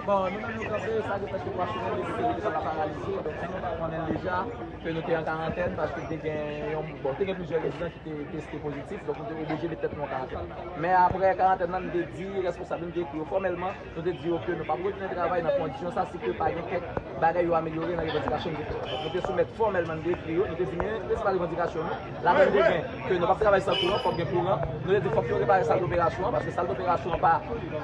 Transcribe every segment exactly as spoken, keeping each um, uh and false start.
Bon, nou menm nou kanpe, sa ki fè ke twa semèn depi ke lopital la paralize, donk nou pa konnen deja ke nou te an karantèn, paske te gen yon, bon, te gen plizyè rezidan ki te teste pozitif, donk nou te oblije met tèt nou an karantèn. Men apre karantèn nan, nou te di responsab yo, nou te ekri yo fòmèlman, nou te di yo ke nou p ap retounen travay nan kondisyon sa, si ke pa gen kèk bagay yo amelyore nan revandikasyon nou te fè yo. Donk nou te soumèt fòmèlman, nou te ekri yo, nou te di men prensipal revandikasyon nou, ladan nou te gen ke nou p ap travay san kouran, fòk gen kouran. Nou te di fòk yo repare sal doperasyon an, paske sal doperasyon an pa,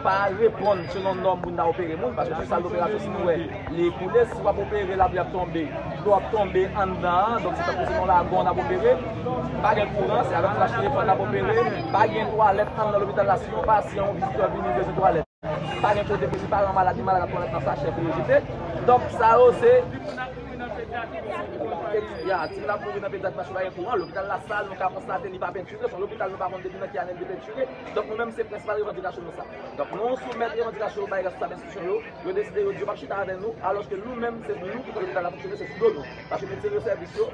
pa reponn selon nòm pou n ta opere moun, paske sou sal doperasyon, si nou wè li koule, si w ap opere, lapli ap tonbe, dlo ap tonbe anndan an, donk se tankou se yon lagon n ap opere, pa gen kouran, se avèk flach telefòn n ap opere, pa gen twalèt anndan lopital la, si yon pasyan, yon vizitè vini, li bezwen twalèt. Pa gen kote pou li, paran malad, li malad ap twalèt nan sachè pou yo jete. Donk, sa yo se. Ya, timoun ap mouri nan pedyatri paske pa gen kouran. Lopital Lasal, nou ka konstate li pa pentire. Se yon lopital nou pa konn depi nan ki ane li te pentire. Donk, nou menm, se prensipal revandikasyon nou sa. Donk, nou soumèt revandikasyon yo bay responsab enstitisyon yo. Yo deside, yo di yo p ap chita avè nou, alòske nou menm, se nou ki fè lopital la fonksyone, se sou do nou. Paske medsen de sèvis yo,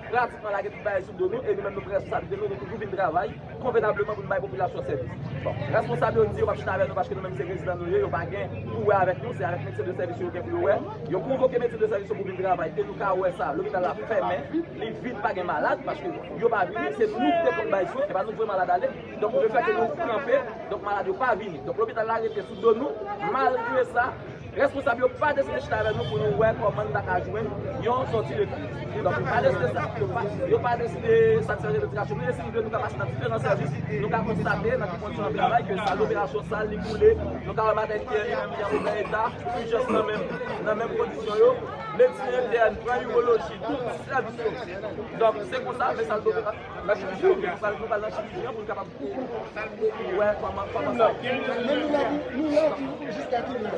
pratikman lage tout bagay sou do nou, e nou menm nou pran responsablite nou, nou toujou vin travay konvenableman pou nou bay popilasyon sèvis. Bon, responsab yo di yo p ap chita avè nou paske nou menm se rezidan nou ye, yo pa gen pou wè avèk nou, se avèk medsen de sèvis yo gen pou yo wè. Yo konvoke medsen de sèvis yo pou vin travay, e nou ka wè sa, lopital la fèmen, li vid, pa gen malad, paske yo pa vini, se nou ki te konn bay swen, e pa nou voye malad ale. Donk, lefètke nou kanpe, donk malad yo pa vini. Donk, lopital la rete sou do nou, malgre sa, responsab yo pa deside chita avè nou pou nou wè kòman n ta ka jwenn yon sòti de kriz. Donk, yo pa deside sa, yo pa, yo pa deside satisfè revandikasyon nou, e si nou vle, nou ka pase nan diferan sèvis, nou ka konstate nan ki kondisyon n ap travay, ke sal doperasyon sal, li koule, nou ka wè matènite a li menm, li an movè eta, ijans nan menm, nan menm kondisyon yo, medsen entèn, pran iwoloji, tout sèvis yo. Donk, se konsa, men sal doperasyon, nan chirijyen, nou pral, nou pral nan chirijyen pou nou kapab wè kòman, kòman sa. Men nou la pou, nou la pou jiska kilè?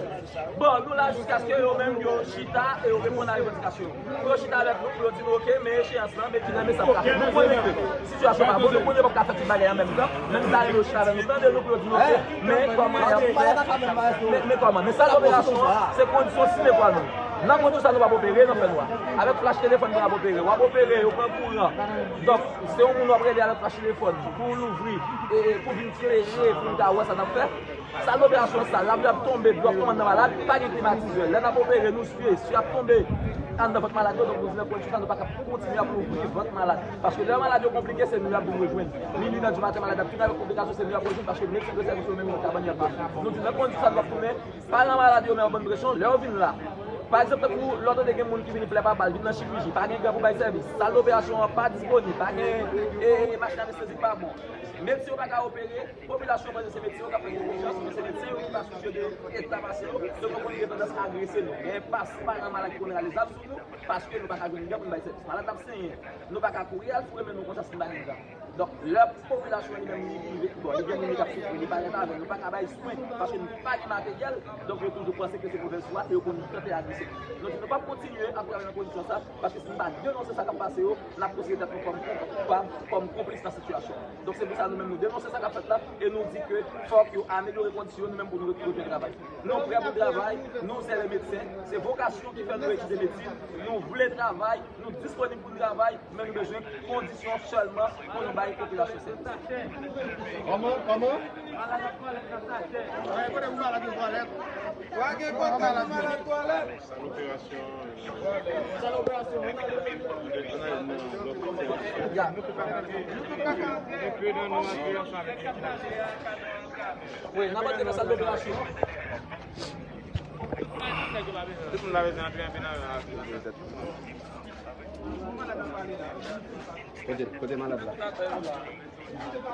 Bon, nou la jiskaske yo menm yo chita e yo reponn a revandikasyon yo. Pou yo chita avèk nou, pou yo di nou, "Oke, men echeyans lan, men kilè, men sa pou ka fèt." Nou konnen ke sitiyasyon pa bon, nou konnen yo p ap ka fè tout bagay an menm tan, men nou ta renmen yo chita avèk nou, tande nou pou yo di nou, "Oke, men kòman y ap fè, men, men kòman, men sal doperasyon an, se kondisyon sine kwa non. Nan kondisyon sa, nou p ap opere nan fènwa. Avèk flach telefòn, nou p ap opere. W ap opere, yo pran kouran. Donk, se yon moun w ap rele avèk flach telefòn pou w louvri, e, e pou vin klere, pou vin ka wè sa n ap fè." Sal doperasyon sal, lapli ap tonbe, dlo ap tonbe anndan malad, pa gen klimatizè. Lè n ap opere, nou swe, swe ap tonbe anndan vant malad yo, donk nou di nan kondisyon sa, nou pa ka kontinye ap louvri vant malad. Paske lè malad yo konplike, se nou y ap vin rejwenn. Minui, inè di maten, malad ap vin avèk konplikasyon, se nou y ap rejwenn, paske medsen de sèvis yo menm nan kabann y ap dòmi. Nou di nan kondisyon sa, nou ap tounen, paran malad yo, men yo ban presyon, lè yo vin la. Pa egzanp, tankou lè w tande gen moun ki vini plè pa bal, vin nan chiriji, pa gen gran pou bay sèvis, sal doperasyon an pa disponib, pa gen, e, e, machin anestezi pa bon. Medsen yo pa ka opere, popilasyon panse se medsen yo k ap fè neglijans, men se medsen yo ki pa sousye de eta pasyan yo, donk yo konn gen tandans agrese nou. Gen pas paran malad ki konn rale zam sou nou, paske nou pa ka jwenn gran pou n bay sèvis. Malad ap senyen, nou pa ka kouri al foure men nou konsa si n pa gen gran. Donk, lè popilasyon an li menm li rive, bon, li gen moun li k ap soufri, li parèt avè nou, pa ka bay swen, paske nou pa gen materyèl, donk yo toujou panse ke se movèz fwa e yo konn tante agrese nou. Nou di nou p ap kontinye ap travay nan kondisyon sa, paske si n pa denonse sa k ap pase yo, n ap konsidere tèt nou kòm koupab, kòm konplis nan sitiyasyon an. Donk, se pou sa nou menm nou denonse sa k ap fèt la, e nou di ke fòk yo amelyore kondisyon yo, nou menm pou nou retounen travay. Nou prè pou travay, nou se lè medsen, se vokasyon ki fè nou etidye medsin, nou vle travay, nou disponib pou n travay, men nou bezwen kondisyon sèlman pou nou bay popilasyon sèvis. Kòman? Kòman? Kote pou malad yo twalèt? Wa gen kote malad twalèt? Sa loperasyon. Sa loperasyon. Wi, n ap antre nan sal doperasyon. Tout moun la bezwen antre anpe nan. Kote, kote malad la? Mwen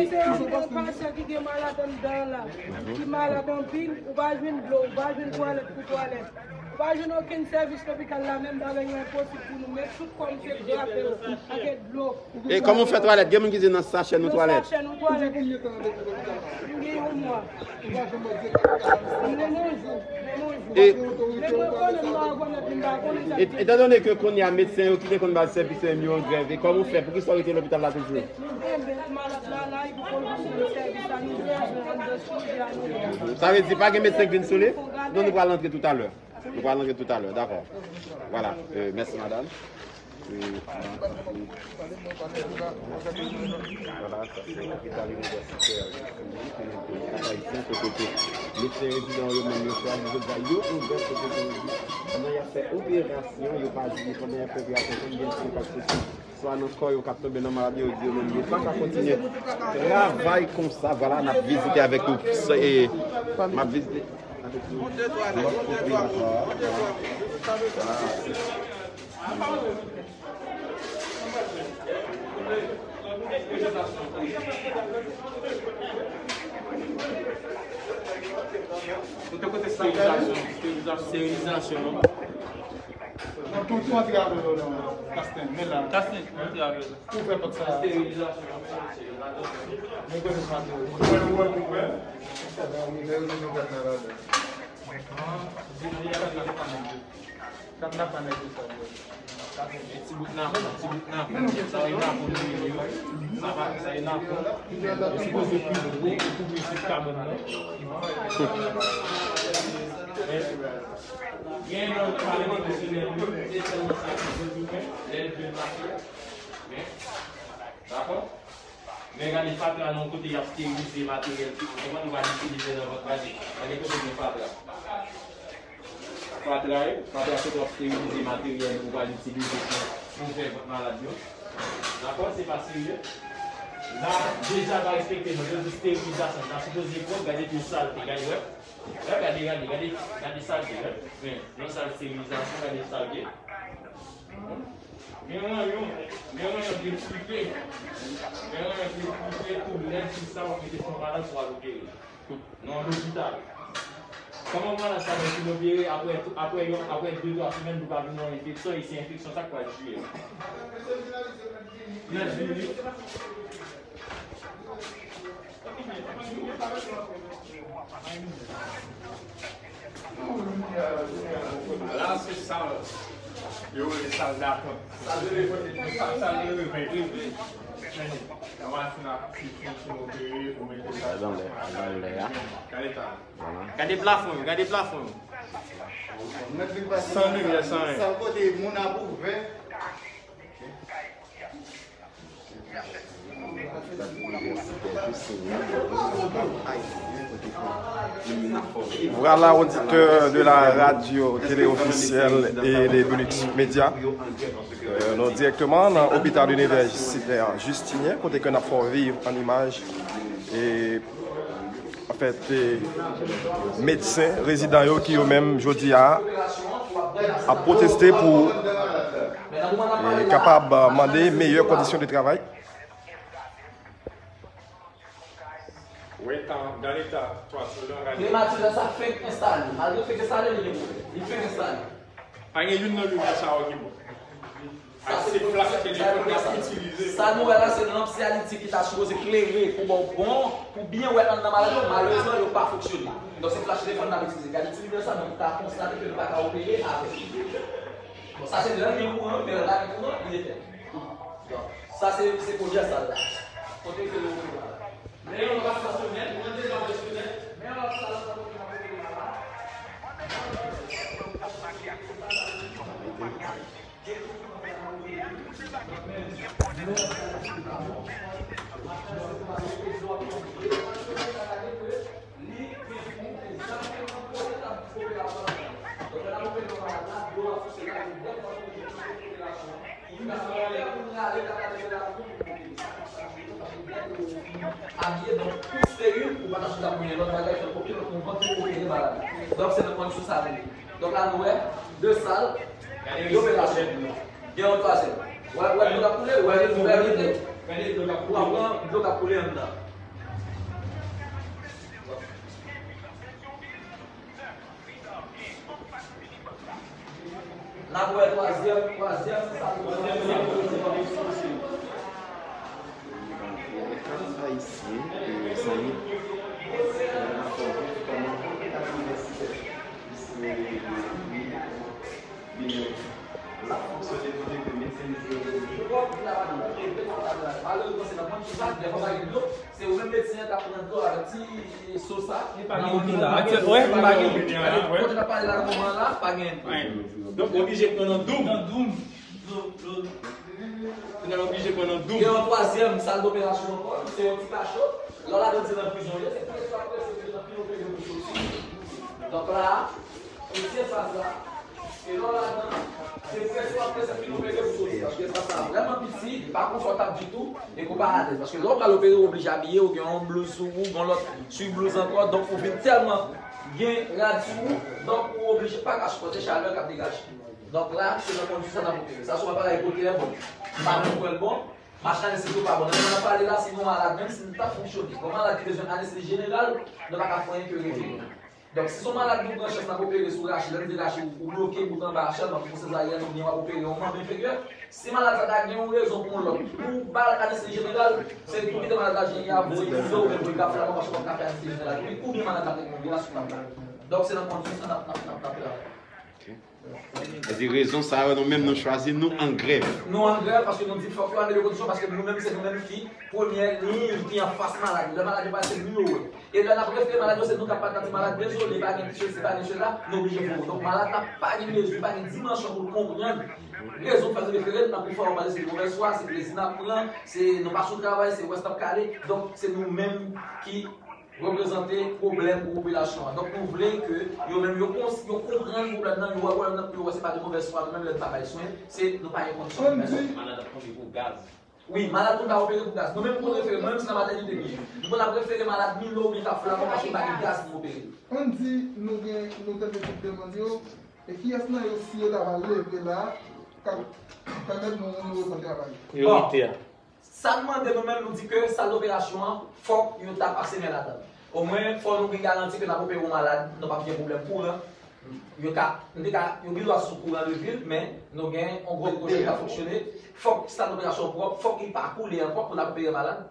se yon pasyan ki gen malad anndan la, ki malad anpil, ou pa jwenn dlo, ou pa jwenn twalèt pou twalèt, ou pa jwenn okenn sèvis lopital la, menm bagay yo enposib pou nou, men tout kòm se drape yo, avèk dlo. E kòman w fè twalèt? Gen moun ki di nan sachè nou twalèt. Nan sachè nou twalèt. M gen yon mwa. M gen yon jou. E, e, etan done ke kounye a medsen yo ki te konn ba l sèvis yo menm yo an grèv, e kòman w fè? Poukisa w rete lopital la toujou? Enben, malad la la, e pou l jwenn sèvis la, nou bezwen anndan chiriji a nou ye. Sa vle di pa gen medsen k vin sou li? Non, nou pral antre toutalè. Nou pral antre toutalè, dakò. Vwala, euh, mèsi madanm. Vwala, sa se lopital inivèsitè Justinien, ki nan peyi Kap Ayisyen, kote ke medsen rezidan yo menm yo chwazi jodi a yo ouvè kote ke yo di pandan y ap fè operasyon, yo pa di pandan y ap fè operasyon konbyen de tan k ap soti swa nan kò yo k ap tonbe nan maladi yo, yo di yo menm yo pa ka kontinye travay konsa. Vwala, n ap vizite avèk nou, e, m ap vizite avèk nou lòt opératè. Vwala. Kote, kote sterilizasyon? Sterilizasyon. Sterilizasyon. Nan tout, tout antre avè yo nan Kasten, men la. Kasten, antre avè yo. Ou fè pòt sa. Sterilizasyon. Men kote sa te. Ou wè, ou wè, ou wè. Sa va, ou wè, ou wè, ou wè. Katnap pa nèg yo sa, bro. Ti bout nan, ti bout nan. Sa e nan pou nou yo. Sa va, sa e nan pou. Yo sipoze pi gwo pou mizik kabann nan. Gen nan pale de misyonè yo, se sèlman sa ki bezwen fè, lè l vin mache. Men, dakò? Men gade fatra nan kote y ap sterilize materyèl ki, kòman nou va itilize nan vant, gade, gade kote gen fatra. Fatra, wi, fatra kote w ap sterilize materyèl ou pral itilize pou, pou fè vant malad yo. Dakò, se pa serye. La, deja pa respekte, nou bezwen sterilizasyon. Sa sipoze pwòp, gade tout salte, gade, wè. Wè, gade, gade, gade, gade salte, wè. Men, yon sal sterilizasyon, gade salte. Men ranyon, men ranyon destripe. Men ranyon destripe tou lèd, tout sa w ap mete sou yon malad pou al opere. Nan lopital. Kòman malad sa mèt fin opere apre, apre yon, apre de twa semèn pou pa vin yon enfeksyon, e se enfeksyon sa k pral tiye l. Lè l vini. La se sal. Yo rele sal datant. Sal de revèy. Sal, sal de revèy. Nan machin ap fin opere pou mete sal. Gade anlè, gade anlè a. Gade ta. Vwala. Gade plafon yo, gade plafon yo. San limyè, san anyen. Sal kote moun ap ouvè. Vwala, oditè de la radyo tele ofisyèl e de Bulux Media. Euh, nou dirèkteman nan Opital Inivèsitè Justinien, kote ke n ap fè w viv an imaj. E Anfèt, e, medsen rezidan yo ki yo menm jodi a ap pwoteste pou, e, kapab mande meyè kondisyon de travay. Primati la sa fenk enstale. Malgre fenk enstale, li gen pwoblèm. Li fenk enstale. Pa gen youn nan limyè sa yo ki bon. Sa se flach telefòn y ap itilize. Sa nou wè la, se lanp syalytik ki ta sipoze klere pou ba w bon, pou byen wè anndan malad yo. Malerezman, yo pa fonksyone. Donk, se flach telefòn n ap itilize. Gade ti limyè sa, donk, nou ka konstate ke nou pa ka opere avè l. Bon, sa se lè l gen kouran, men lè l pa gen kouran, li etèn. Donk, sa se, se premyè sal la. Kote ke yo opere la. Men yon lòt sal, men yon lòt sal, Abiye, donk, tou steril, ou pa ta chita pou yon lòt bagay, fè l konpli, donk, nou vant pou opere malad la. Donk, se nan kondisyon sa vini. Donk, la, nou wè, de sal, de operasyon. Gen yon twazyèm. Wè, wè, dlo k ap koule, wè, wè, dlo k ap koule. Ou ap pran dlo k ap koule anndan. N ap wè twazyèm, twazyèm, se sa nou wè. Ayisyen, e, zanmi, kòman L ap fonksyone kote ke medsen yo jwe yon wòl. Malèrezman, se nan kondisyon sa, lè pa gen dlo, se ou menm medsen an k ap pran dlo avèk ti so sa. Li pa gen wobi la. Aktyèl, wè, li pa gen wobi. Kote n ap pale la nan moman an la, pa gen. Donk, oblije pran nan doum. Nan doum. Dlo, dlo. Kounye a l oblije pran nan doum. Gen yon twazyèm sal doperasyon ankò, se yon ti kacho. Lè w ladan di nan prizon, yo, se presyon ap presyon, yo nan pil opere pou soti. Donk la, se ti espas la, e lè w ladan, se presyon ap presyon, pil opere pou soti. Paske espas la vrèman piti, li pa konfòtab ditou, e ke w pa alèz. Paske lè w pral opere, w oblije abiye, ou gen yon blouz sou ou, gen yon lòt sou blouz ankò, donk ou vin tèlman gen rad sou ou, donk ou oblije pa ka sipòte chalè k ap degaje. Donk la, se nan kondisyon sa n ap opere. Sa se yon aparèy kote l bon. M pa menm kwè l bon. Machin anestezi yo pa bon. Nan moman n ap pale la, si nou malad, menm si nou ta fonksyone, yon malad ki bezwen anestezi jeneral, nou pa ka fè anyen ke rete. Donk, si se yon malad nou pran chans n ap opere sou rache, lè nou di rache, ou bloke bout anba a sèlman pou sezaryèn oubyen w ap opere yon manm enferyè, si malad sa ta gen yon rezon pou yon lòt, pou ba l anestezi jeneral, se pou kite malad la jere a, voye pou yo, oubyen voye Kaflaman, paske w p ap ka fè anestezi jeneral. Epi, oubyen malad la te gen yon grip sou tab la. Donk, se nan kondisyon sa n ap, n ap, n ap, n ap travay. Sa di rezon sa yo, nou menm nou chwazi, nou an grèv. Nou an grèv paske nou di fòk yo amelyore kondisyon, paske nou menm se nou menm ki premyè liy ki anfas malad yo. Lè malad yo pale, se nou yo wè. E lè n ap refere malad yo, se nou k ap pale di malad dezole, pa gen sesi, pa gen sela, nou oblije voye. Donk malad la pa gen mezi, pa gen dimansyon pou l konprann rezon k fè nou refere l, n ap fè w pale se movèz fwa, se plezi n ap pran, se nou pa sou travay, se wès n ap kale. Donk se nou menm ki reprezante pwoblèm pou popilasyon an. Donk, nou vle ke yo menm yo kons-, yo konprann pwoblèm nan, yo wè pwoblèm nan, pou yo wè se pa de movèz fwa, nou menm lè n pa bay swen, se nou pa gen kondisyon pou fè swen. Malad ap tonbe pou gaz. Wi, malad nou ta opere pou gaz. Nou menm, nou konn refere, mwen menm, se nan matènite m ye. Nou konn ap refere malad Milo oubyen Kaflaman paske pa gen gaz pou opere. Ann di, nou gen, nou tande tout demann yo, e kiyès nan yo, si yo ta va leve la, k ap pèmèt nou, nou reprann travay? Priyorite a. Sa n mande nou menm, nou di ke sal doperasyon an, fòk yo ta pase men ladan l. Omwen, fò nou gen garanti ke n ap opere yon malad, nou p ap gen pwoblèm kouran. Yo ka, nou te ka, yo gen dwa sou kouran de vil, men nou gen yon gwo kote ki ka fonksyone. Fòk sal doperasyon pwòp, fòk li pa koule ankò pou n ap opere malad.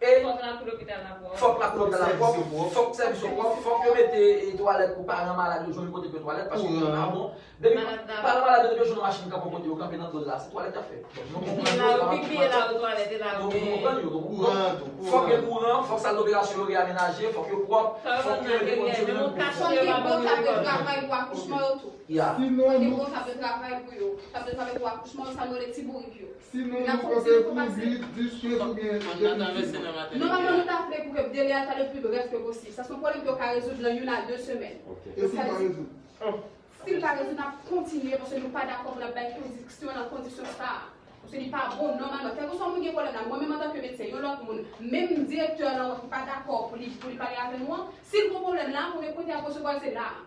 E fòk lakou lopital la pwòp. Fòk lakou lopital la pwòp, fòk sèvis yo pwòp, fòk yo mete, e, twalèt pou paran malad yo jwenn kote pou yo twalèt, paske kouran pa bon. Depi paran malad yo, depi yo jwenn yon machin kanpe kote yo kanpe nan dòl la, se twalèt y ap fè. Donk, nou konprann yo, nou konprann yo, nou konprann yo. Fòk gen kouran, fòk sal doperasyon yo reyamenaje, fòk yo pwòp, fòk yo mete kondisyon pou yo. Fòk gen bon tab de travay pou akouchman yo tou. Fòk gen bon tab de travay pou yo. Tab de travay pou akouchman yo, sa nou rele ti bourik yo. Si nou, nou panse pou vit, dis, kenz oubyen de vit. Nòmalman, nou ta vle pou ke delè a ta le pli brèf ke posib. Sa se yon pwoblèm ke yo ka rezoud nan youn a de semèn. E si l pa rezoud? Si l pa rezoud, n ap kontinye, paske nou pa dakò pou n ap bay kondisyon nan kondisyon sa a. Paske li pa bon, nòmalman. Kèlkeswa moun gen pwoblèm la, mwen menm antanke medsen, yon lòt moun, menm direktè lan ki pa dakò pou li, pou li pale avè nou an, si l gen pwoblèm la, premye kote y ap resevwa l, se la a.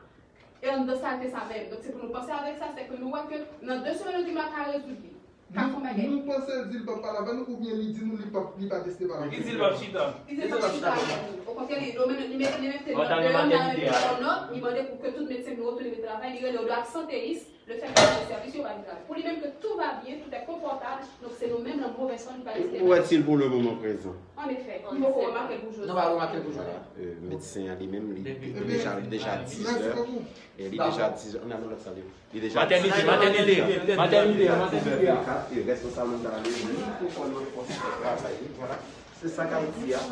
E anndan salte sa menm. Donk, se pou nou panse avèk sa, se ke nou wè ke nan de semèn, nou di nou ka rezoud li. Ka fè yon bagay. Nou panse l di l p ap pale avè nou, oubyen li di nou li p ap, li pa deside pale avè nou? Li di l p ap chita. Li di l p ap chita avè nou. Okontrè, li, li menm, li mete, li mete nòt deyò, li mete yon nòt, li mande pou ke tout medsen nou retounen travay, li rele yo de absanteyis, le fèt ke sèvis yo pa vin travay. Pou li menm ke tout va byen, tout est confortable, donk se nou menm nan movèz fwa nou pa deside. Où est-il pour le moment présent? An efè, m poko remake l pou jodi a. Nou pa remake l pou jodi a. Euh, medsen an li menm, li, li deja, li deja dizè. E li deja dizè. Ann al nan lòt sal yo. Li deja dizè. Matènite, matènite, matènite, matènite a. E responsab nou ta ale, li poko nan fòs travay li, vwala. Se sa k ap di a.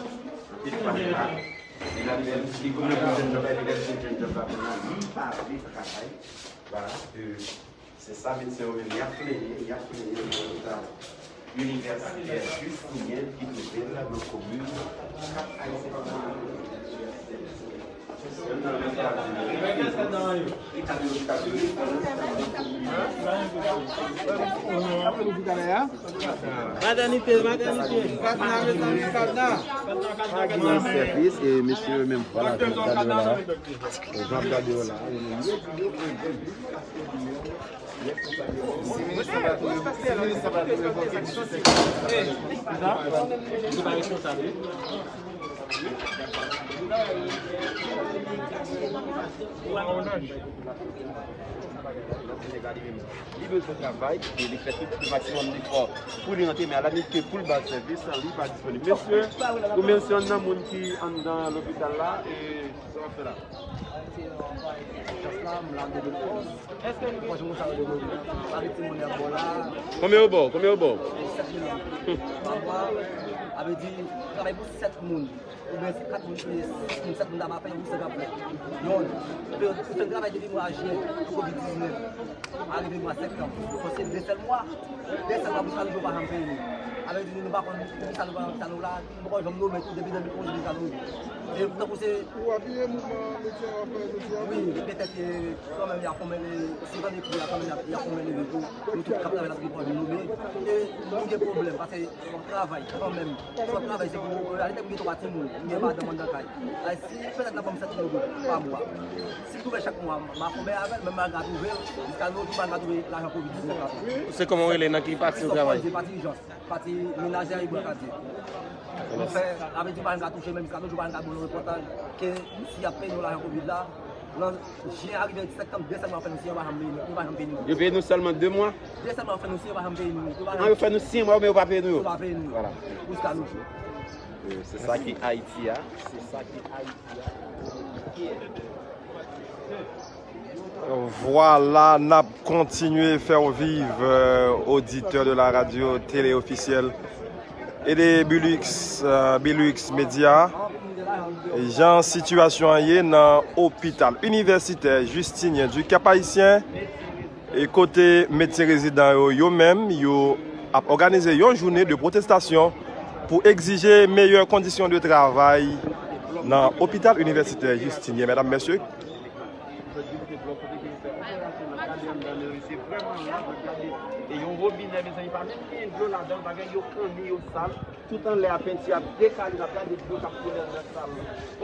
Anpil fwa li pa, li la li menm, li konn yon jèn jòb, li lè jèn jòb la kounye a, li pa vle travay. Vwala. Euh, Se sa medsen yo menm, y ap plenyen, y ap plenyen nan lopital inivèsitè Justinien ki twouve l nan komin Kap Ayisyen. Youn nan lopital ki ka lopital de referans nan komin. Matènite, matènite. Kadna, mezanmi, kadna. Kadna, kadna, kadna. Sèvis, e mesye yo menm, vwala, jan w ap gade yo la, yo menm, yo, yo, yo, yo, yo. Li bezwen travay, e li fè tout maksimòm efò pou li rantre, men a la minit ke pou l ba l sèvis, li pa disponib. Mesye, ou menm se youn nan moun ki anndan lopital la, e Konbyen yo ba w? Konbyen yo ba w? Sa vle di, travay pou sèt moun. Oubyen se kat moun ki sis moun, sèt moun ta pa fè, ou se ka fè. Yon, ou fè travay depi mwa jen pou kovid diznèf. Arive mwa septanm, ou panse de sèl mwa, de sèl mwa pou sa nou pa janm peye nou. Sa vle di nou pa konn poukisa nou pa, sa nou la, nou pa janm nome tou depi de mil onz deja nou. E tankou se Ou apiye mouvman medya w ap fè jodi a? Wi, petèt, e, kanmenm, y ap konmen, e, si w tande pri a, kanmenm, y ap, y ap konmen leve pou nou tout k ap travay la, nou pa janm nome. E nou gen pwoblèm, paske Bon, travay, kanmenm. Sòt travay, se pou, e, alèkòl, m gen twa timoun, m gen madanm anndan kay. Ay, si petèt nan fanm sèt mil goud pa mwa. Si m twouve chak mwa, m a konbyen avè l, men m pa ka twouve l, jiska nou, m pa ka twouve lajan kovid diznèf la. Se kòman w rele, nan ki pati w travay? Pati ijans, pati menajè e brankadye. Nou fè, sa vle di, m pa ka touche, men jiska nou, m pa ka ba w repòtaj, ke si y ap peye nou lajan kovid la, Nan jen arive septanm, de sèl mwa fè nou siyen, yo pa janm peye nou, yo pa janm peye nou. Yo peye nou sèlman de mwa? De sèl mwa fè nou siyen, yo pa janm peye nou. Yo pa janm... Ah, yo fè nou siyen mwa, men yo pa peye nou yo? Yo pa peye nou. Vwala. Jiska nou jou. E, se sa ki Ayiti a. Se sa ki Ayiti a. Vwala, n ap kontinye fè w viv, e, oditè de la radio télé officielle. E de Bilux, e, Bilux Media, jan sitiyasyon an ye nan opital inivèsitè Justinien du Cap Haïtien, e kote medsen rezidan yo, yo menm, yo ap òganize yon jounen de pwotestasyon pou egzije meyè kondisyon de travay nan opital inivèsitè Justinien, medam, mesye. Yo di mete blòk kote ke yo fè operasyon nan, gade anndan men, wi, se vrèman lad, gade. E yon wobinè, mezanmi, pa menm gen dlo ladan l, bagay yo kanni, yo sal. Tout anlè a, penti ap dekale, n ap gade dlo k ap koule anndan sal.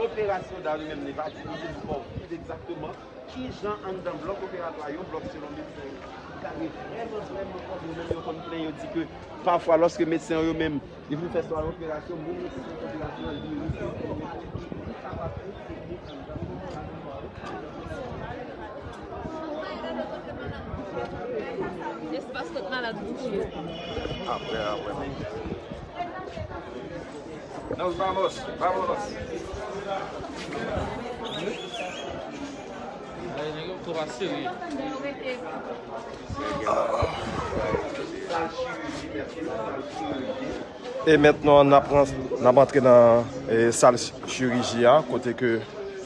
Operasyon da nou menm, li pa di nou, li di nou pa w viv egzakteman kijan anndan blòk operatwa, yon blòk selon medsen yo. Gade vrèman, vrèman kòm yo menm yo konn plenn, yo di ke pafwa, lòske medsen yo menm, li vin fè swa operasyon, moun yo ki fè operasyon an, li riske fè yon epi li kapab enfekte anndan. Espas kot malad bouche. Apre, apre. Non, vamos, vámonos. Ay, nèg yo twò serye. E mentnan, n ap ran-, n ap antre nan, e, sal chiriji a, kote ke,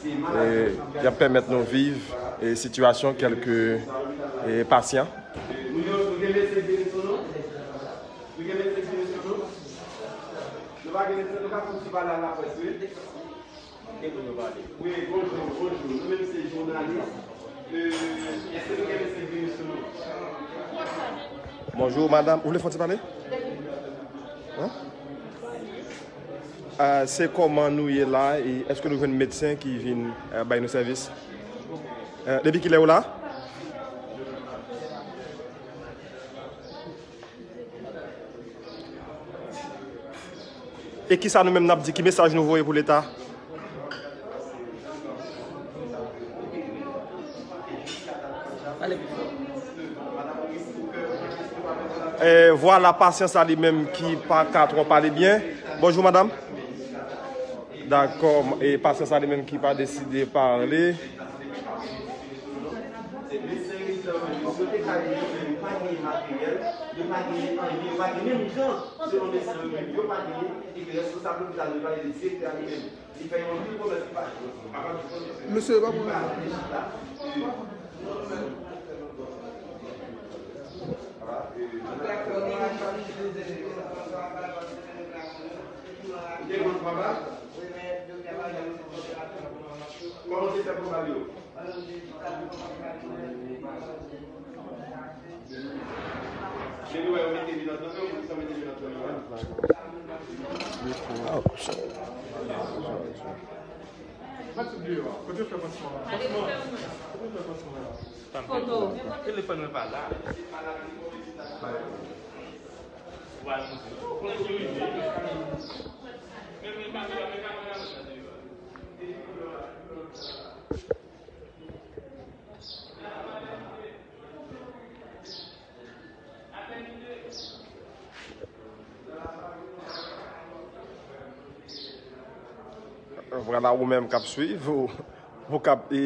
e, y ap pèmèt nou viv, e, sitiyasyon kèlke, e, pasyan. Nou gen, nou gen mesye ki vini sou nou? Nou gen mesye ki vini sou nou? Nou pa gen mesye, nou ka fouti pale a laprès, wi. Ki pou nou pale? Wi, bonjou, bonjou. Nou menm se jounalis. E, èske nou gen mesye ki vini sou nou? Bonjou, madanm. Ou vle fè yon ti pale? Hein? Ah, se kòman nou ye la? E èske nou jwenn medsen ki vin, eh, bay nou sèvis? Eh, depi kilè ou la? E kisa nou menm n ap di? Ki mesaj nou voye pou Leta? E vwala, pasyan sa li menm ki pa ka twò pale byen. Bonjou, madanm. Dakò, e pasyan sa li menm ki pa deside pale. Se medsen rezidan yo menm, yo te ka di yo menm, yo pa genyen materyèl, yo pa genyen anyen, yo pa genyen menm jan, selon medsen yo menm, yo pa genyen, epi responsab lopital yo pale de direktè a li menm, li fè yon anpil pwomès ki pa jwenn. Mesye, pa pran. Kòman se fè pou mal yo? Depi wè yo mete li nan tande, ou san mete li nan tande, wè. Foto. Telefòn mwen pa la. Vwala, ou menm k ap swiv, ou, Pou k ap e,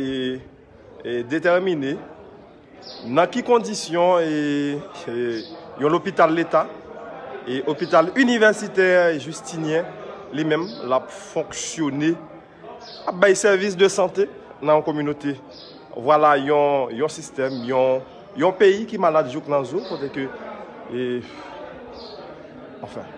e, detèmine nan ki kondisyon e, e, yon lopital leta e opital inivèsitè Jistinyen li menm l ap fonksyone, ap bay sèvis de sante nan yon kominote. Vwala yon, yon sistèm, yon, yon peyi ki malad jouk nan zo, kote ke, e, anfen.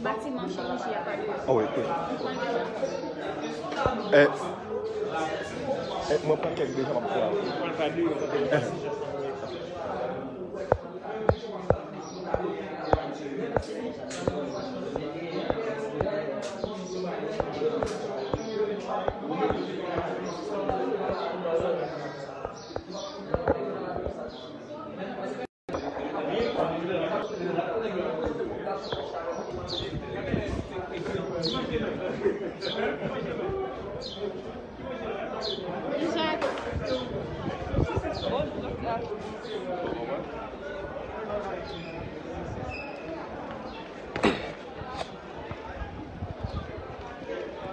Batiman chiriji a pa de. Oh, wi, wi. Eh, eh, mwen pran kèk deja, m ap pran. Eh.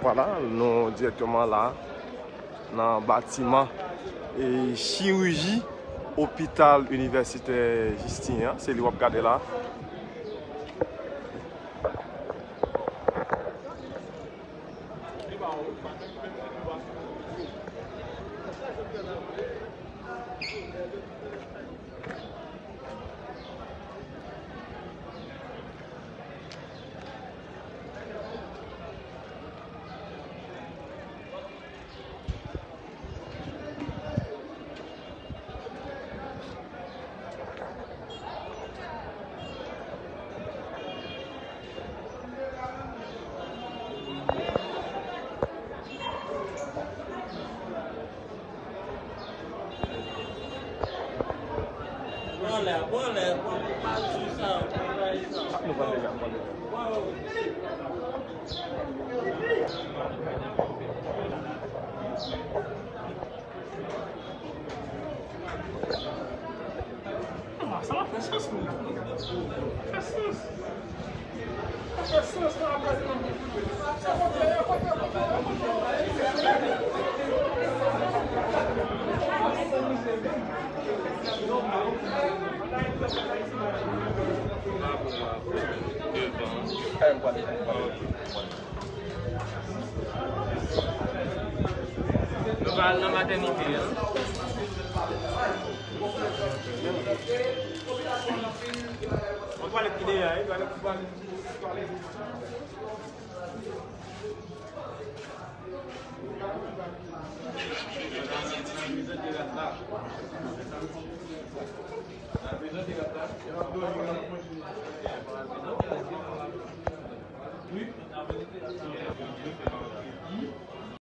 Vwala, nou dirèkteman la nan batiman e chiriji opital inivèsitè Jistinyen an. Se li w ap gade la. Pran lè, pran lè, pran lè, pa di sa, pran lè sa. Nou pran deja, pran deja. Nou va al nan matènite a. Yon twalèt ki dèyè a, wi, twalèt, twalèt.